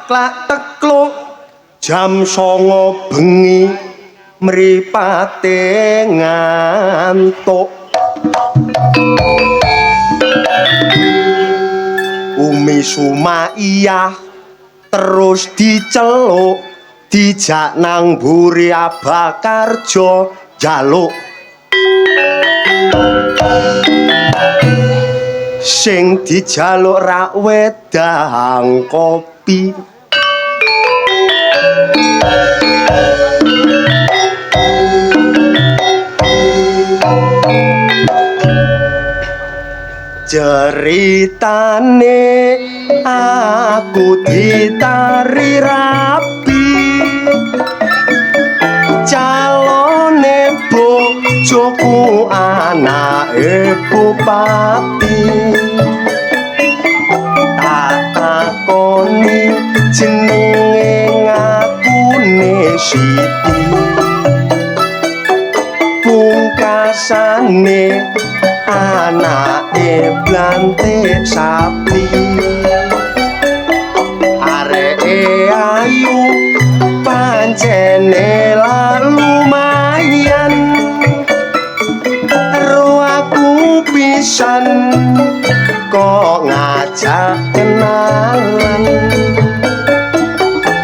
Teklak tekluk jam 9 bengi mripate ngantuk. Umi Sumaiyah terus diceluk, dijak nang mburi Abah Karjo njaluk. Sing dijaluk rak wedang kopi. Ceritane aku ditari rapi, calone bojoku anake bupati. Tak takoni jenenge ngakune Siti, pungkasane anake blantik sapi. Areke ayu pancene lumayan, ro aku pisan kok ngajak kenalan.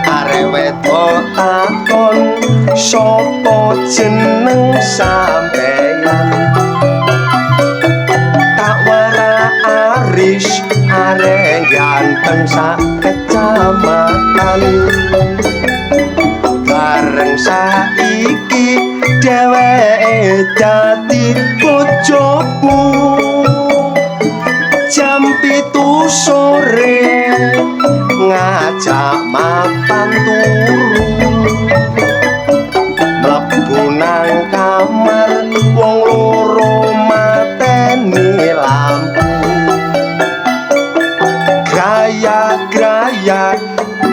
Arek wedok takon sapa jeneng sampeyan, tak wara Aris arek ganteng sak kecamatan. Bareng saiki dheweke dadi bojoku, jam 7 sore ngajak mapan turu. Mlebu nang kamar wong loro mateni lampu, graya-graya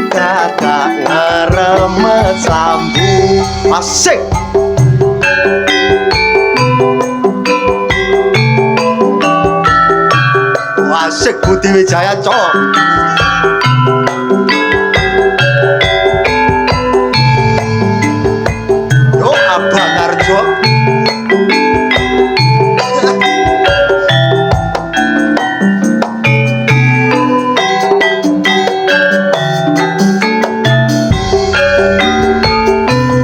dadak ngaremet lampu. Asik. Asik Budi Wijaya cok. Yo Abah Karjo.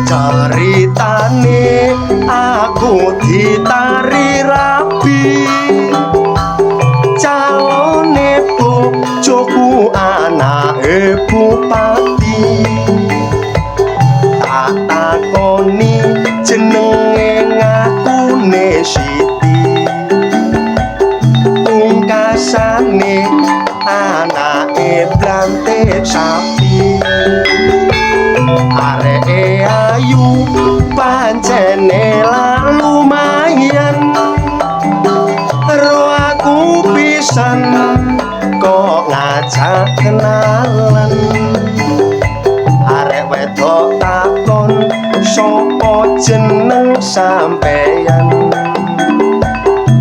Ceritane aku ditari rapi, calone bojoku anake bupati. Tak takoni jenenge ngakune Siti, pungkasane anake blantik sapi. Areke ayu pancene lumayan, ro aku pisan kok ngajak kenalan. Arek wedok takon sapa jeneng sampeyan,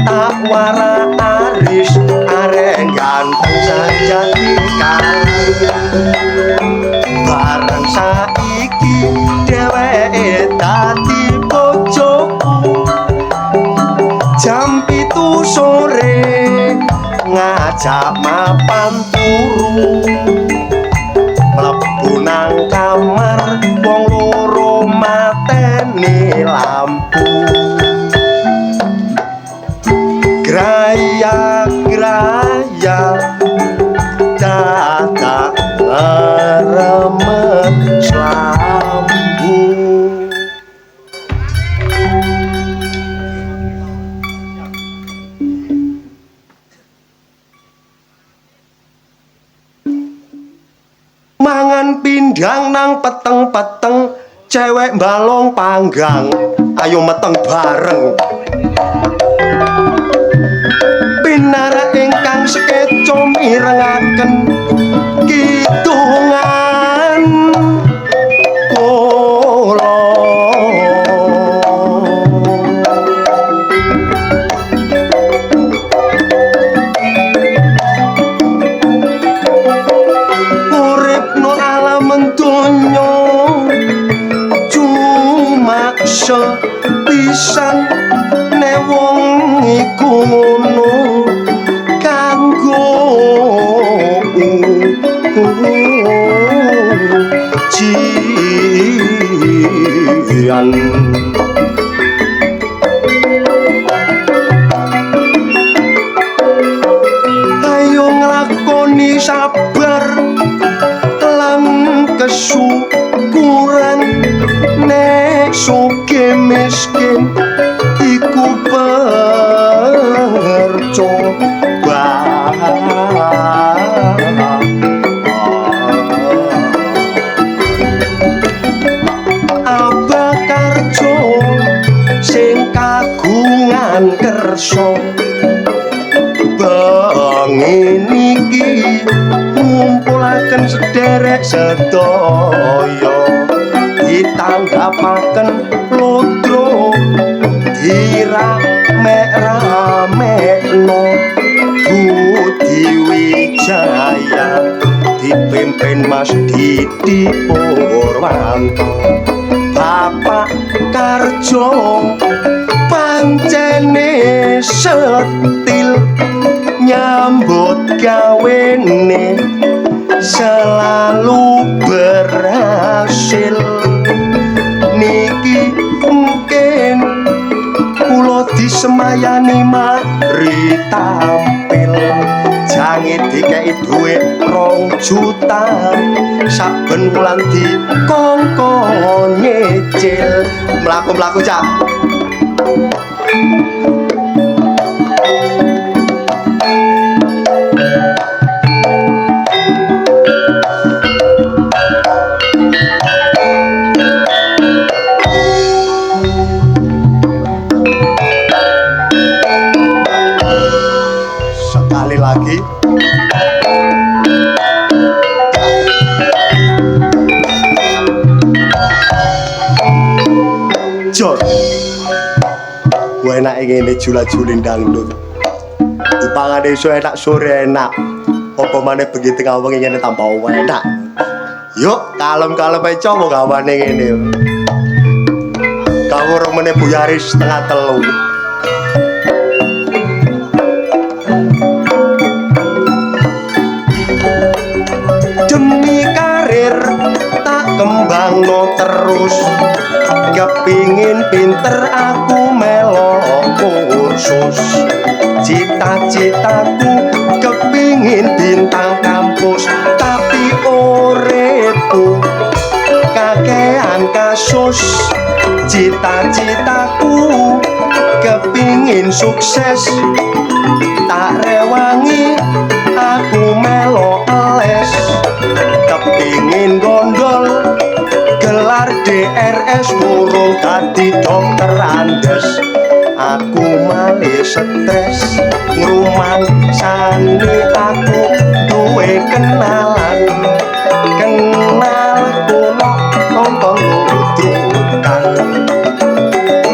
tak wara Aris arek ganteng sajati kalian. Bareng saiki dheweke dadi bojoku, jam 7 sore ngajak mapan turu. Mlebu nang kamar wong loro mateni lampu, graya graya dadak ngeremet slambu. Mangan pindang nang peteng-peteng, cewek balong panggang, ayo meteng bareng. Pinarak ingkang sekeca mirengaken kidungan kula. Urip no alam donya cuma sepisan nek wong iku ngono kanggo ujian. Ayo nglakoni sabar lan kesyukuran nek sugih miskin iku percobaan. Abah Karjo sing kagungan kersa bengi niki ngumpulaken sederek sedaya ditanggapaken lodro dirame-ramekno Budi Wijaya dipimpin Mas Didi Purwanto. Bapak Karjo pancene setil nyambut gawene selalu berhasil. Niki mungkin kula disemayani mari tampil jange dikeki dhuwit 2 juta saben wulan dikongkon nyicil. Mlaku-mlaku cak. Sekali lagi. Jor. Gue enak ngene jula-julin dangdut. Dipangan esuk enak, sore enak. Apa maneh bengi tengah wengi ngene tambah enak. Yuk, kalem-kalem ae coba gawane ngene. Kawur meneh buyari 2:30. Demi karir tak kembangno terus, kepingin pinter aku melok kursus. Cita-citaku kepingin bintang kampus, tapi uripku kakean kasus. Cita-citaku kepingin sukses, tak rewangi aku melok les. Kepingin gondol gelar DRS, urung dadi dokter andes. Aku malih stres ngrumangsani aku duwe kenalan. Kenal kulo nonton ludrukan,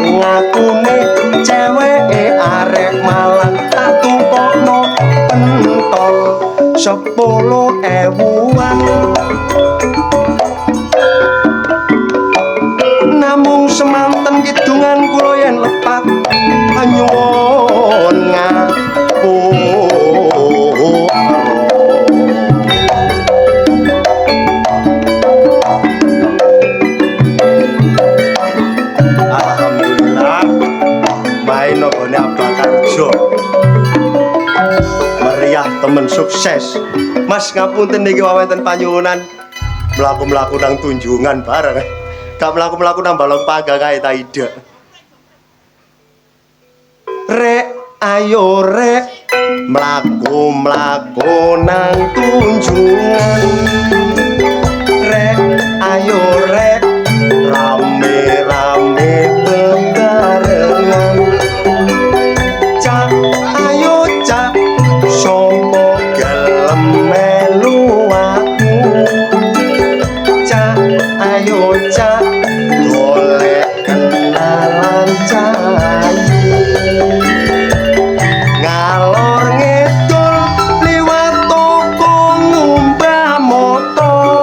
ngakune ceweke arek Malang tak tukokno pentol 10.000-an. Namung semanten kidungan kula yen lepat nyuwun ngapura. Alhamdulillah main nggone Abah Karjo meriah temen sukses. Mas ngapunten niki wonten panyuwunan mlaku-mlaku nang tunjungan bareng. Gak mlaku-mlaku nang Balong Panggang kae ta ide. Rek ayo rek mlaku-mlaku nang tunjungan. Rek ayo rek rame-rame bebarengan. Cak ayo cak sopo gelem melu aku. Cak ayo cak golek kenalan cahayu. Ngalor ngidul liwat toko ngumbah moto.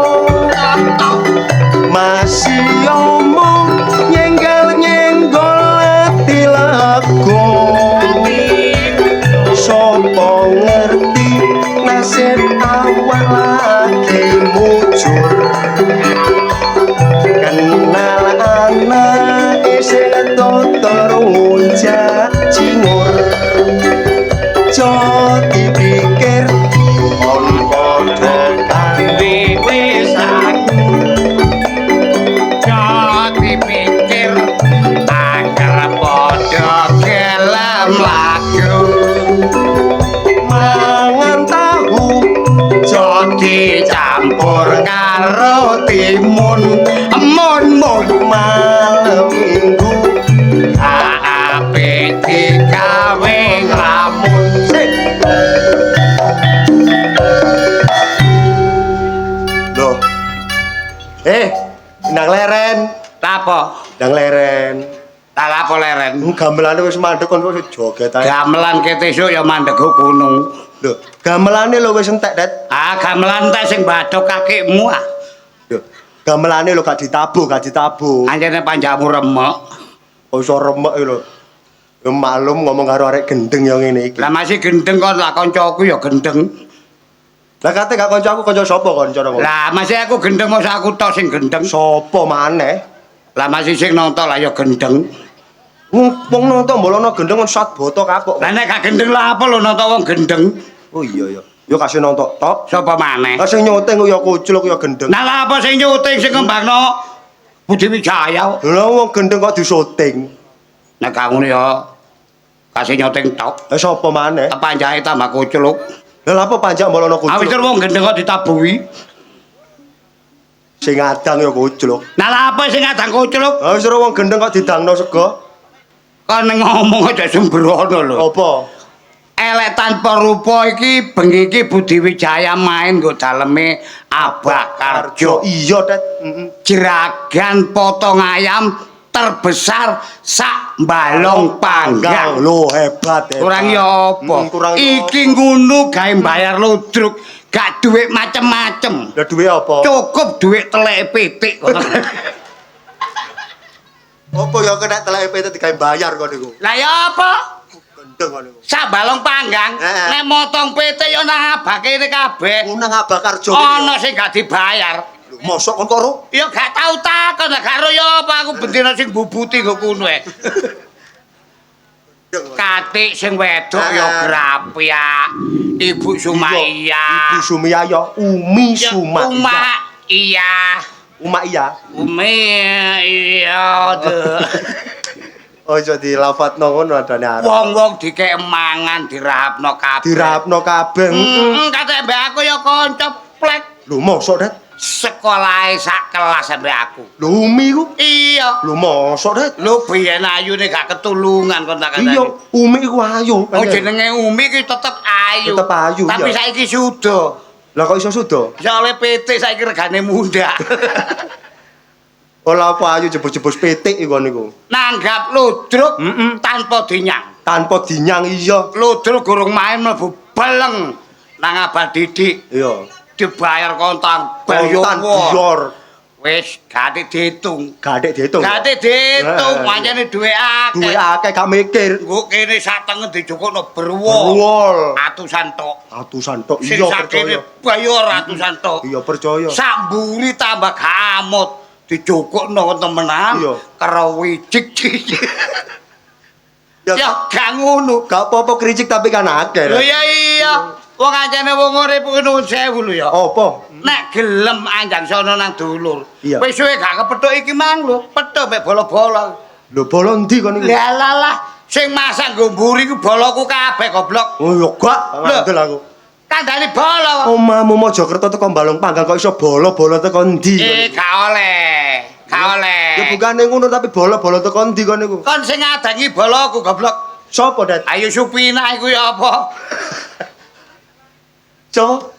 Kenal anak sing dodol rujak cingur. Jo dipikir kon padha Kandi wis aku. Jo dipikir angger padha gelem lagu. Mangan tahu Jo dicampur karo timun. Mun-mun malam minggu apik digawe nglamun. Sik. Loh. Ndang leren, Lapo? ndang leren. Tak lapo leren? Gamelane wis mandek kon wis joget ae. Gamelan ket esuk ya mandek gunung. Lho, gamelane lho wis entek, Det. Ah, gamelan entek sing badhok kakekmu ah. Lho, gamelane lho gak ditabuh, gak ditabuh. Anjene panjakmu remek. Kok iso remek iki lho. Ya maklum ngomong karo arek gendeng ya ngene iki. Lah masih gendeng kon lah kancaku ya gendeng. Lah kate gak kanca aku kanca sapa kon cara ngono? Lah masih aku gendeng mosok aku tok sing gendeng. Sapa maneh? Lah masih sing nonton lah ya gendeng. Wong nonton mbolono gendeng kon sat boto kapok. Lah nek gak gendeng lah apa lho nonton wong gendeng? Oh iya ya. Ya kasih nonton tok. Sapa maneh? Lah sing nyuting ya kucluk ya gendeng. Nah lah apa sing nyuting sing ngembangno Budi Wijaya? Lha wong gendeng kok disuting. Nek gak ngono ya kasih nyuting tok. Lah sapa maneh? Panjake tambah kucluk. Lah lha apa panjak mbolono kucluk? Awit wong gendeng kok ditabuhi. Sing adang ya kucluk. Nah lah apa sing adang kucluk? Lah wis wong gendeng kok didangno sego. Kon ngomong aja sembrono lho. Apa? Elek tanpa rupa iki bengi iki Budi Wijaya main nggo daleme Abah Karjo. Iya, Det. Heeh. Jeragan potong ayam terbesar sak Balong Panggang. Lho hebat, hebat. Kurang ya apa? Kurang ya Iki ngono gawe bayar ludruk, gak duit macem-macem. Lah duwe apa? Cukup duit teleke pitik. Apa ya kena teleke pitik digawe bayar kon niku? Lah ya apa? Gendeng kon niku. Sak Balong Panggang, nek motong pitik ya nang Abah kene kabeh. Nang Abah Karjo. Ana sing gak dibayar. Lho mosok kon kok ro? Ya gak tau takon, gak ro ya apa aku bendina sing bubuti nggo kono e. Katik sing wedok ya grapyak, Ibu Sumaiya. Ibu Sumaiya ya Umi Sumaiya. Uma iya. Uma iya. Umi iya. Ojo dilafatno ngono adane arep. Wong-wong dikek mangan dirahapno kabeh. Dirahapno kabeh. Heeh, kate mbek aku ya kanca plek. Lho mosok, Det? Sekolahe sak kelas sampe aku. Lho Umi ku? Iya. Lho mosok, Det? Lho biyen ayune gak ketulungan kon tak kandhani. Iya, Umi iku ayu. Oh jenenge Umi ki tetep ayu. Tetep ayu. Tapi saiki suda. Lah kok iso suda? Soale pitik saiki regane mundhak. Ora apa ayu jebus-jebus pitik iku niku. Nanggap ludruk tanpa dinyang. Tanpa dinyang iya. Ludruk gurung main mlebu beleng nang Abah Didik. Iya. Dibayar kontang kontan biyor. Wis gak diitung. Gak diitung. Gak diitung, pancene duwe akeh. Duwe akeh gak mikir. Engko kene sak tengen dijukukno berwol. Berwol. Atusan tok. Atusan tok. Iya percaya. Bayar atusan tok. Iya percaya. Sak mburi tambah gak amot dijukukno temenan. Kerawicik. Ya gak ngono. Gak apa-apa kricik tapi kan akeh. Lho ya iya. Wong ancene wong urip kuwi nuwun sewu lho ya. Apa? Nek gelem anjang sono nang dulur. Wis suwe gak kepethuk iki mang lho, pethuk mek bola-bola. Lho bola endi kon iki? Lah lah lah, sing masak nggo mburi ku boloku kabeh goblok. Oh ya gak, ngandel aku. Kandhane bola. Omamu Mojokerto teko Balong Panggang kok iso bola-bola teko endi? Gak oleh. Gak oleh. Ya bukane ngono tapi bola-bola teko endi kon niku? Kon sing ngadangi boloku goblok. Sopo, Dat? Ayo Supina iku ya apa? Cok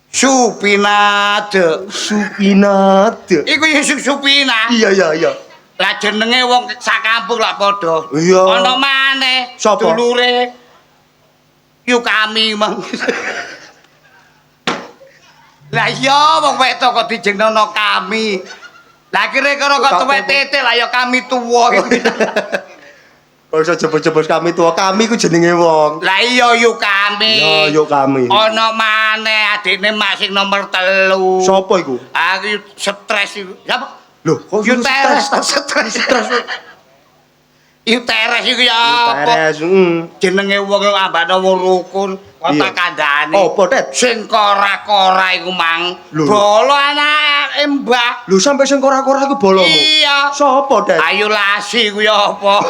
Supinade. Supinade. Iku ya Supina. Iya iya iya. Lah jenenge wong sak kampung lak padha. Iya. Ana maneh dulure Yukami meng. Lah iya wong wedok kok dijenengno kami. Lah kira-kira kok tuwek titik lah ya kami tuwa. Kok iso jebus-jebus kami tua, kami ku jenenge wong. Lah iya yu kami. Ya yuk kami. Ana maneh adikne mak sing nomor 3. Sopo iku? Aku stres iku. Siapa? Loh, kok Yu Teres stres? stres. Yu Teres iku ya apa? Teres, Jenenge wong ambane wong rukun, kok Iya. tak kandhane. Apa, Tet? Sing kora-kora iku mang. Lho. Bolo anake Mbah. Lho sampe sing kora-kora iku bolomu. Iya. Sopo, Tet? Ayo lasi iku ya apa?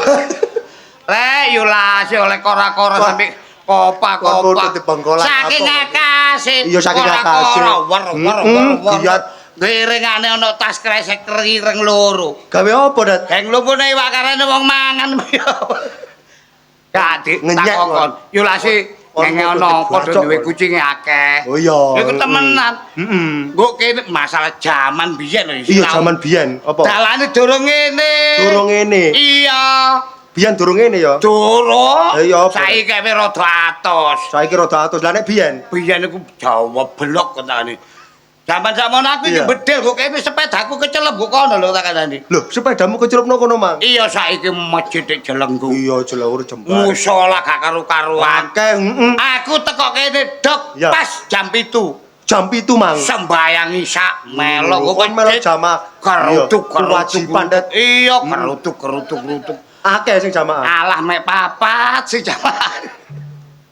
Lek yo lasi oleh kora-kora sampe kopa-kopa. Saking akase. Iya saking akase. Wer wer wer. Giat. Giringane ana tas kresek ireng loro. Gawe apa, Dat? Geng lumpune iwak karene wong mangan. Gak di takon. Yo lasi ngenge ana padha duwe kucinge akeh. Oh iya. Iku temenan. Heeh. Nggo kene masalah jaman biyen lho. Iya jaman biyen. Apa? Dalane durung ngene. Durung ngene. Iya. Biyen durung ngene ya. Durung. Iya. Saiki wis rada atos. Saiki rada atos. Lah nek biyen? Biyen iku Jawa blok kotane. Jaman sakmono aku iki bedil kok kene sepedaku kecelep kok kono lho tak kandhani. Lho, sepedamu kecelupno kono, Mang? Iya saiki masjid nek Jelenggu. Iya, Jelenggu jembar. Musala gak karu-karuan. Akeh, heeh. Aku teko kene dok pas jam 7. Jam 7, Mang. Sembayang isya melok kok melok jamaah. Kerutuk kewajiban. Iya, kerutuk kerutuk kerutuk. Akeh sing jamaah. Alah mek papat sing jamaah.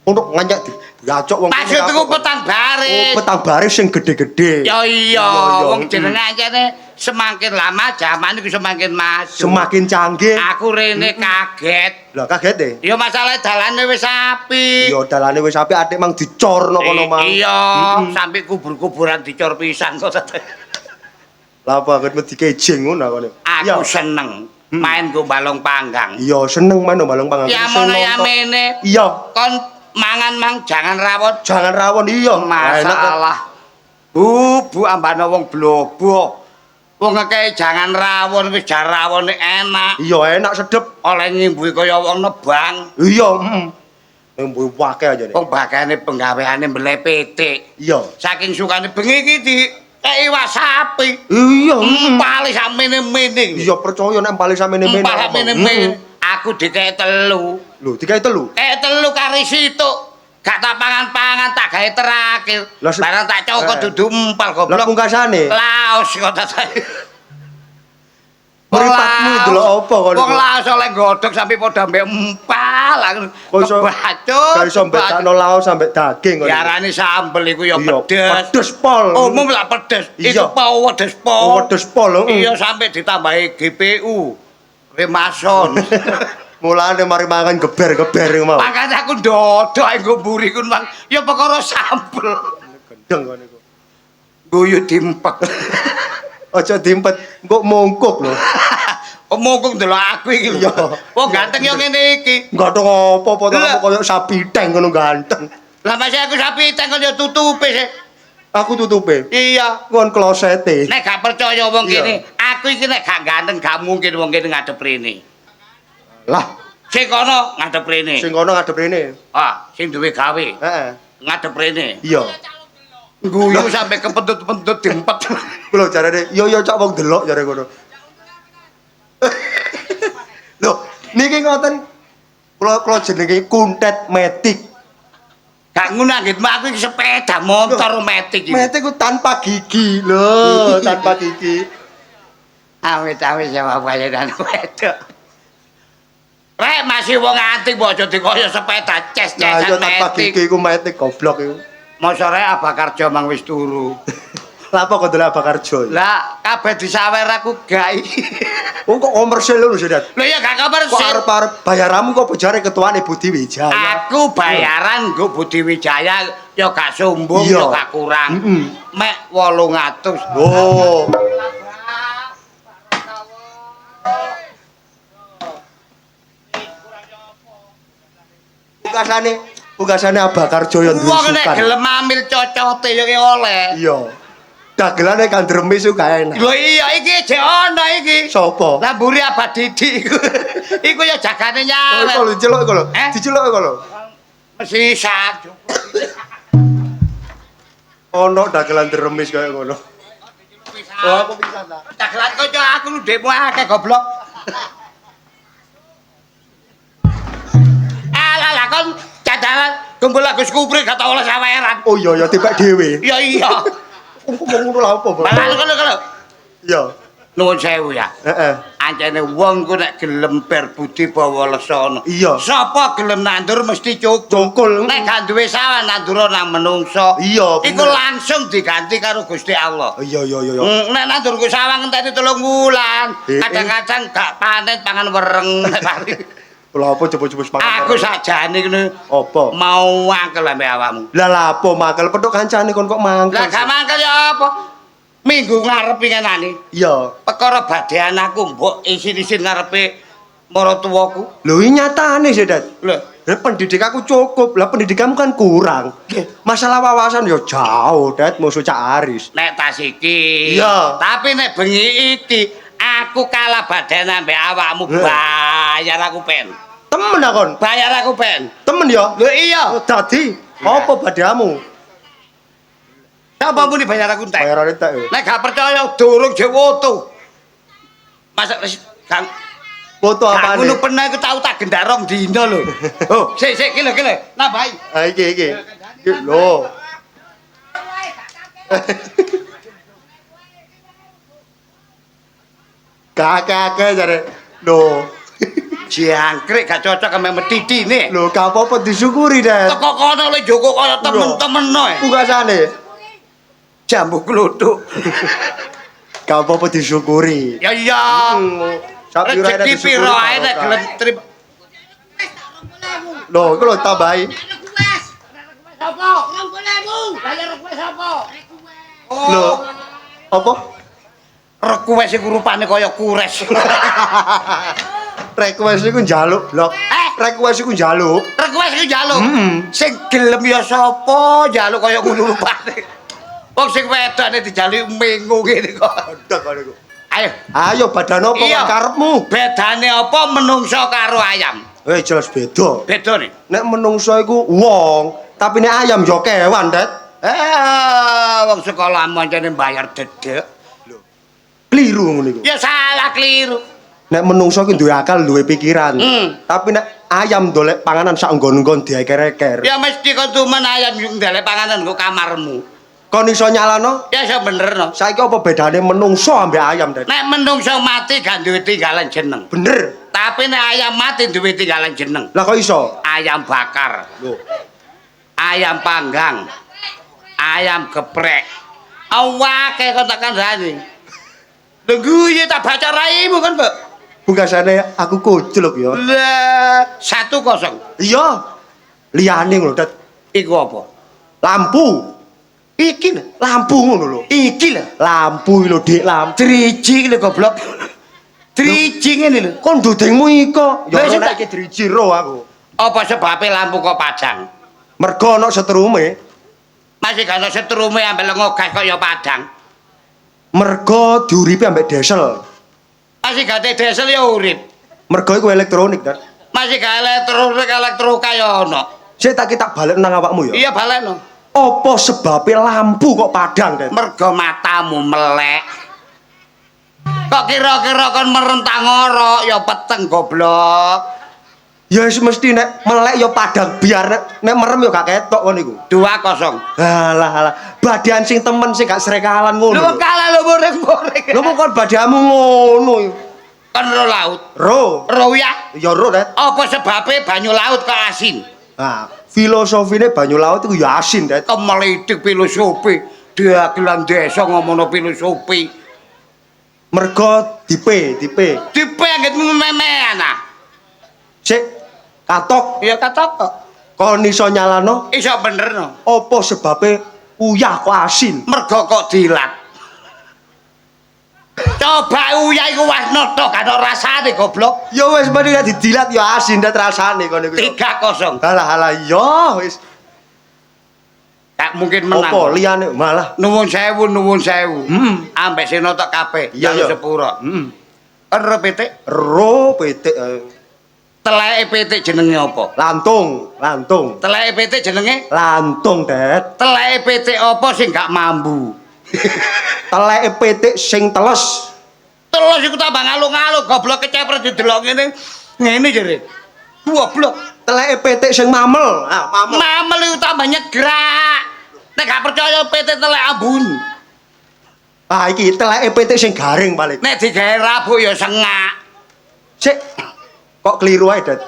Untuk nganyak digacok wong. Maksudku petang baris. Oh, petang baris sing gede-gede. Ya iya, wong jenenge ancene semakin lama zaman iku semakin maju. Semakin canggih. Aku rene kaget. Lah kaget e? Ya masalah dalane wis apik. Ya dalane wis apik atik mang dicorno kono mang. Iya, sampe kubur-kuburan dicor pisan kok. Lah apa aku mesti kejeng ngono aku. Aku seneng main go balong panggang. Iya, seneng main balong panggang. Ya mono ya mene. Iya. Kon mangan mang jangan rawon. Jangan rawon iya. Masalah. Bu ambane wong blobo. Wong ngekeki jangan rawon wis jar rawone enak. Iya, enak sedep. Oleh ngimbuhi kaya wong nebang. Iya, heeh. Ngimbuhi wake aja nek. Wong bakane penggaweane mbeleh pitik. Iya. Saking sukane bengi iki di kayak iwak sapi. Iya, empale sakmene-mene. Iya, percaya nek empale sakmene-mene. Empale sakmene-mene. Aku dikek telu. Lho, dikek telu? Kek telu kari situk. Gak tak pangan-pangan, tak gawe terakhir. Barang tak cokot dudu empal goblok. Lah pungkasane? Laos kok tak saya. Mripatmu delok apa kon? Wong laos oleh godhog sampe padha ambek empal. Kok iso bacot. Gak iso mbedakno laos sampe daging kok. Diarani sambel iku ya pedes. Pedes pol. Umum lah pedes. Iku pedes pol. Pedes pol. Iya sampe ditambahi GPU. Remason. Mulane mari mangan geber-geber iku mau. Makane aku ndodok nggo mburi ku mang ya perkara sambel. Gendeng kon iku. Guyu dimpek. Aja dimpet, engko mungkuk lho. Oh mungkuk ndelok aku iki lho. Wong ganteng yo ngene iki. Ganteng apa apa to koyo sapi teng ngono ganteng. Lah masih aku sapi teng kok yo tutupe sih. Aku tutupe. Iya, kon klosete. Nek gak percaya wong kene, aku iki nek gak ganteng gak mungkin wong kene ngadep rene. Lah, sing kono ngadep rene. Sing kono ngadep rene. Ah, sing duwe gawe. Heeh. Ngadep rene. Iya. Guyu sampe kepentut-pentut diempet. Lho jarane, yo yo cak wong delok jare ngono. Lho, niki ngoten kula jenenge kuntet metik. Gak ngono anggitmu aku iki sepeda motor metik iki. Metik ku tanpa gigi lho, tanpa gigi. Awet-awet jawab kaya dan wedok. Rek masih wong antik mbok aja dikaya sepeda ces-cesan metik. Tanpa gigi iku metik goblok iku. Mosok rek Abah Karjo mang wis turu. Lah apa kok delok Abah Karjo? Lah kabeh disawer aku gak iki. Wong kok komersil lho Sedat. Lho ya gak komersil. Kok arep-arep bayaramu kok bojare ketuane Budi Wijaya. Aku bayaran nggo Budi Wijaya ya gak sombong ya gak kurang. Mek 800. Oh. Pungkasane Abah Karjo yo duwe sukan. Wong nek gelem amil cocote yo oleh. Iya. Dagelane kang dremis ku gak enak. Lho iya iki jek ana iki. Sopo? Lah mburi Abah Didik iku. Iku ya jagane nyawer. Iku lho diceluk iku lho. Diceluk iku lho. Mesti sak. Ono dagelan dremis kaya ngono. Oh aku pisan ta. Dagelan kanca aku ndekmu akeh goblok. kon cadalan gembul Agus Kupri gak tau oleh saweran. Oh iya ya tibak dhewe. Ya iya. Ngomong ngono lha apa, Bang? Malah ngono lho. Iya. Nuwun sewu ya. Heeh. Ancene wong ku nek gelem berbudi bawa lesana. Iya. Sapa gelem nandur mesti cukup. Cukul. Nek gak duwe sawah nandur nang menungso. Iya, Iku langsung diganti karo Gusti Allah. Iya iya iya. Nek nandur ku sawah ngenteni 3 wulan. Kadang-kadang gak panen pangan wereng nek pari. Lha apa coba-coba sepakat. Aku sakjane ngono. Apa? Mau mangkel ambek awakmu. Lah lha apa mangkel petuk kancane kon kok mangkel. Lah gak mangkel ya apa? Minggu ngarep ingenane. Iya. Perkara badean aku mbok isin-isin ngarepe maratuwaku. Lho iki nyatane sih, Dad. Lho, Lah pendidik aku cukup, lah pendidikanmu kan kurang. Masalah wawasan ya jauh, Dad, musuh Cak Aris. Nek tas iki. Iya. Tapi nek bengi iki aku kalah badean ambek awakmu, bayar aku pen. Temen akon. Bayar aku pen. Temen ya? Lho iya. Oh, dadi apa badeamu? Sapa muni bayar aku entek? Bayarane entek. Nek gak percaya durung jek woto. Masa wis Kang foto apane? Ngono pernah iku tau tak gendak rong dina lho. Oh, sik sik iki lho iki lho, nambahi. Ha iki iki. Iki lho. Kakak-kakak jare. Lho. Jangkrik gak cocok ame metitine. Lho, gak apa-apa disyukuri, Dad. Teko kono le joko kaya temen-temen e. Pungkasane. Jambu kluthuk. Gak apa-apa disyukuri. Ya iya. Rezeki piro ae nek gelem trip. Lho, iku lho tambahi. Sapa? 20.000. Bayar request sapa? Lho. Apa? Request iku rupane kaya kures. Request iku njaluk, blok. Request iku njaluk. Request iku njaluk. Sing gelem ya sapa njaluk kaya ngono rupane. Wong sing wedane dijaluk mengu ngene kok. Ndek kok niku. Ayo. Ayo badan apa karepmu? Bedane apa menungso karo ayam? Jelas beda. Beda nih. Nek menungso iku wong, tapi nek ayam ya kewan, Dad. Wong sekolah mancene bayar dedek. Lho. Kliru ngono iku. Ya salah kliru. Nek menungso iku duwe akal, duwe pikiran. Tapi nek ayam dolek panganan sak nggon-nggon dieker-eker. Ya mesti kon tumen ayam yo ndolek panganan nggo kamarmu. Kon iso nyalano? Ya iso bener no. Saiki apa bedane menungso ambek ayam, Dad? Nek menungso mati gak duwe tinggalan jeneng. Bener. Tapi nek ayam mati duwe tinggalan jeneng. Lah kok iso? Ayam bakar. Lho. Ayam panggang. Ayam geprek. Awake kon tak kandhani. Lho guyu tak baca raimu kon, Mbok. Pungkasane aku kucluk ya. Lah, 1-0. Iya. Liyane ngono, Dad. Iku apa? Lampu. Iki lho, lampu ngono lho. Iki lho, lampu lho, Dik, lampu. Driji lho goblok. Driji ngene lho. Kon dudingmu iko. Ya ora nek iki driji ro aku. Apa sebabe lampu kok padang? Mergo ana setrume. Masih gak ana setrume ambek lengo gas kok ya padang. Mergo diuripi ambek diesel. Masih gak diesel ya urip. Mergo iku elektronik, Dad. Masih gak elektronik, elektroka ya ana. Sik tak kita balik nang awakmu ya. Iya, balekno. Apa sebabe lampu kok padang, Dad? Mergo matamu melek. Kok kira-kira kon merentang ngorok ya peteng goblok. Ya wis mesti nek melek ya padang biar nek merem ya gak ketok kon iku. 2-0. Halah halah. Badean sing temen sing gak srekalan ngono. Lho kalah lho mureng-mureng. Lho kok kon badeanmu ngono. Kon ro laut. Ro. Ro ya? Ya ro, Dad. Apa sebabe banyu laut kok asin? Nah, filosofine banyu laut iku ya asin, Dad. Kemelitik filosofi. Dagelan desa ngomongno filosofi. Mergo dipe. Dipe anggitmu memean ah. Sik, katok. Ya katok kok. Kon iso nyalano? Iso bener no. Apa sebabe uyah kok asin? Mergo kok dilat. Coba uyah iku wasno tok gak ono rasane goblok. Ya wis mending nek didilat ya asin dat rasane kon iku. 3-0. Halah halah iya wis. Gak mungkin menang. Apa liyane malah nuwun sewu nuwun sewu. Ambek sing notok kabeh. Iya sepuro. Heeh. Ero pitik? Ero pitik. Teleke pitik jenenge apa? Lantung, lantung. Teleke pitik jenenge? Lantung, Dad. Teleke pitik apa sing gak mambu? Teleke pitik sing teles. Teles iku tambah ngalung-ngalung, goblok kecepret didelok ngene. Ngene jere. Goblok. Teleke pitik sing mamel. Ah, mamel. Mamel iku tambah nyegrak. Nek gak percaya pitik telek ambun. Ah, iki teleke pitik sing garing paling. Nek digawe rabuk ya sengak. Sik. Kok keliru ae, Dat.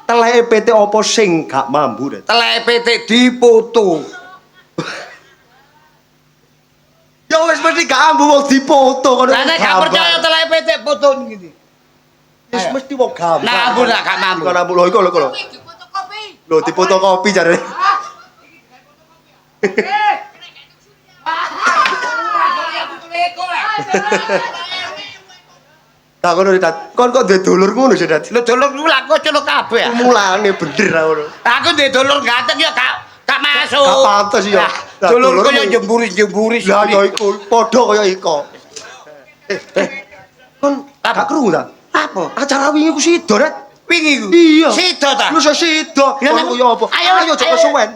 Teleke pitik apa sing gak mambu, Dat? Teleke pitik dipoto. Ya wis mesti gak ambu wong dipoto kono. Lah nek gak percaya teleke pitik foto ngene. Wis mesti wong gambar. Nah, ambu lah gak mambu. Kon ambu lho iku lho iku lho. Lho difotokopi jarene. Tak ngono, Dat. Kon kok duwe dulur ngono sih, Dat? Lho dulur ku lak kok celuk kabeh. Mulane bener ra ngono. Aku duwe dulur ganteng ya gak masuk. Gak pantes ya. Lah, dulurku ya jemburi-jemburi. Lah ya iku padha kaya iko. Kon gak krungu ta? Apa? Acara wingi ku sida, Dat. Wingi ku. Iya. Sida ta? Lu sida. Ya, Kon ku ya apa? Ayo, Ayo aja ayo. kesuwen.